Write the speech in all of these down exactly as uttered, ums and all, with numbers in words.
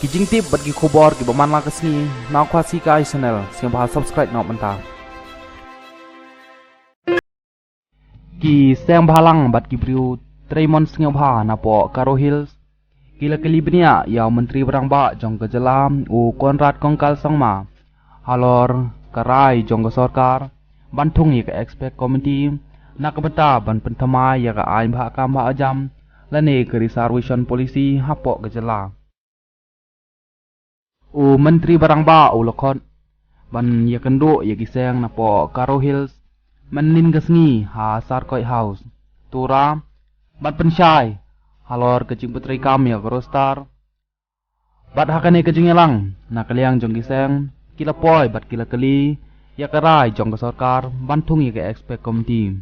Ki jingtip bad ki khubor kiba man la ka sngi na Khasi Kai Channel, sngewbha subscribe noh mynta. Ki seng bhalang bad ki briew trei mon sngewbha napoh Garo Hills ki la kylli bniah ïa u Myntri Rangbah jong ka jylla u Conrad Kongkal Sangma halor ka rai jong ka sorkar ban thung ïa ka expert committee na ka bynta ban pynthymmai ïa ka aiñ bhah kam bhah jam lane ka reservation policy hapoh ka jylla. U Myntri Rangbah u la khot ban ïakynduh ïa ki seng napoh Garo Hills mynnin ka sngi ha Sarkoit House, Tura, ban pynshai halor ka jingpyntreikam ïa ka roster. Bad ha kane ka jingïalang na ka liang jong ki seng ki la poi bad ki la kylli ïa ka rai jong ka sorkar ban thung ïa ka expert committee.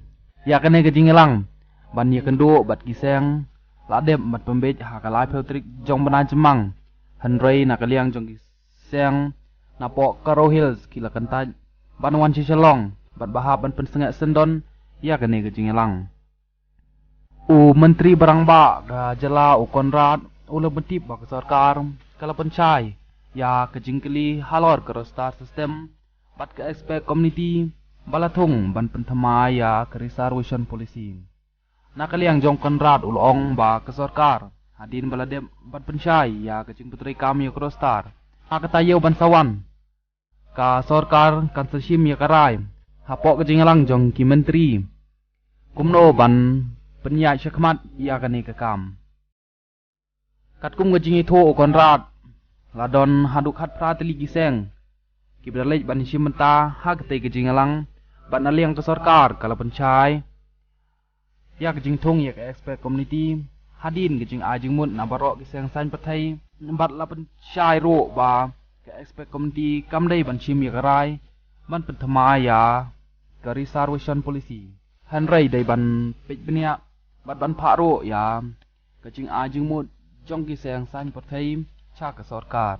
Ïa kane ka jingïalang ban ïakynduh bad ki seng la dep ban pynbeit ha ka laiphew tarik jong bnai Jymmang, hynrei na ka liang jong ki seng napoh Garo Hills ki la kyntait ban wan sha Shillong bad ba hap ban pynsngewsih syndon ïa kane ka jingïalang. U Myntri Rangbah ka jylla u Conrad u la pyntip ba ka sorkar ka la pynshai ïa ka jingkylli halor ka roster system bad ka expert committee ba la thung ban pynthymmai ïa ka reservation policy. Na ka liang jong u Conrad u la ong ba ka sorkar hadien ba la dep ban pynshai ïa ka jingpyntreikam ïa ka roster ha ka taïew ban sa wan, ka sorkar kan sa shim ïa ka rai hapoh ka jingïalang jong ki myntri kumno ban pynïaid shakhmat ïa kane ka kam. Katkum ka jingïathuh u Conrad, la don haduh khatphra tylli ki seng kiba la leit ban shim bynta ha katei ka jingïalang bad na liang ka sorkar ka la pynshai ïa ka jingthung ïa ka expert committee hadien ka jingai jingmut na baroh ki seng saiñ pyrthei bad la pynshai ruh ba ka expert committee kam dei ban shim ïa ka rai ban pynthymmai ïa ka reservation policy, hynrei dei ban peit bniah bad ban phah ruh ïa ka jingai jingmut jong ki seng saiñ pyrthei sha ka sorkar.